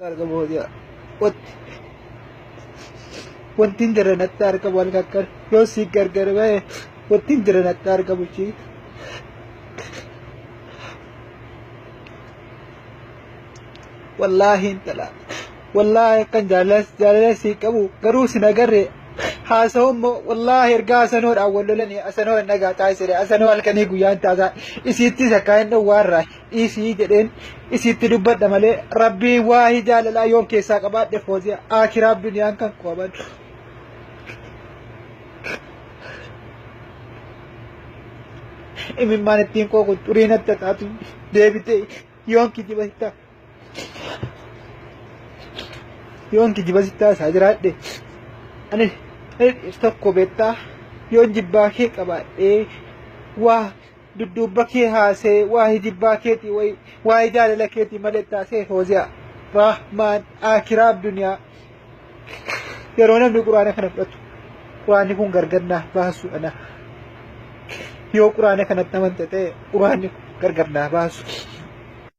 Argamu wanti wanti hin jirre natti argamu halkan kana yoo si gargar ba'e wanti hin jirre natti argamu ishii. Wallaahi intala wallaahi akkan jaalala sii qabu garuu sin agarre haasa'u immoo wallaahi ergaa asanoodhaan wal lolanii asanoo hin dhagaa taasise asanoo halkanii guyyaan taasaa isiittis akka hin dhowwaarraa dhiisii jedheen isiitti dubbadha malee rabbii waahii jaalalaa yoon keessaa qabaadhe fooziya aakiraaf duniyaan kan koo abadu. Imimmaan ittiin koo kun xurii natti taatu deebitee yoon kijiba sitti yoon kijiba sitti haasaa jiraadhe ani tokko beektaa yoon jibbaa kee qabaadhee waa dudduubba kee haasee waa'ee jibbaa keetii wayi waa'ee jaalala keetii malee taasee fooziyaa rahmaan akiraaf duniyaa yeroo namni quraana kana fudhatu quraanni kun gargar naaf baasu ana yoo quraana kanatti amante ta'e quraanni kun gargar naaf baasu.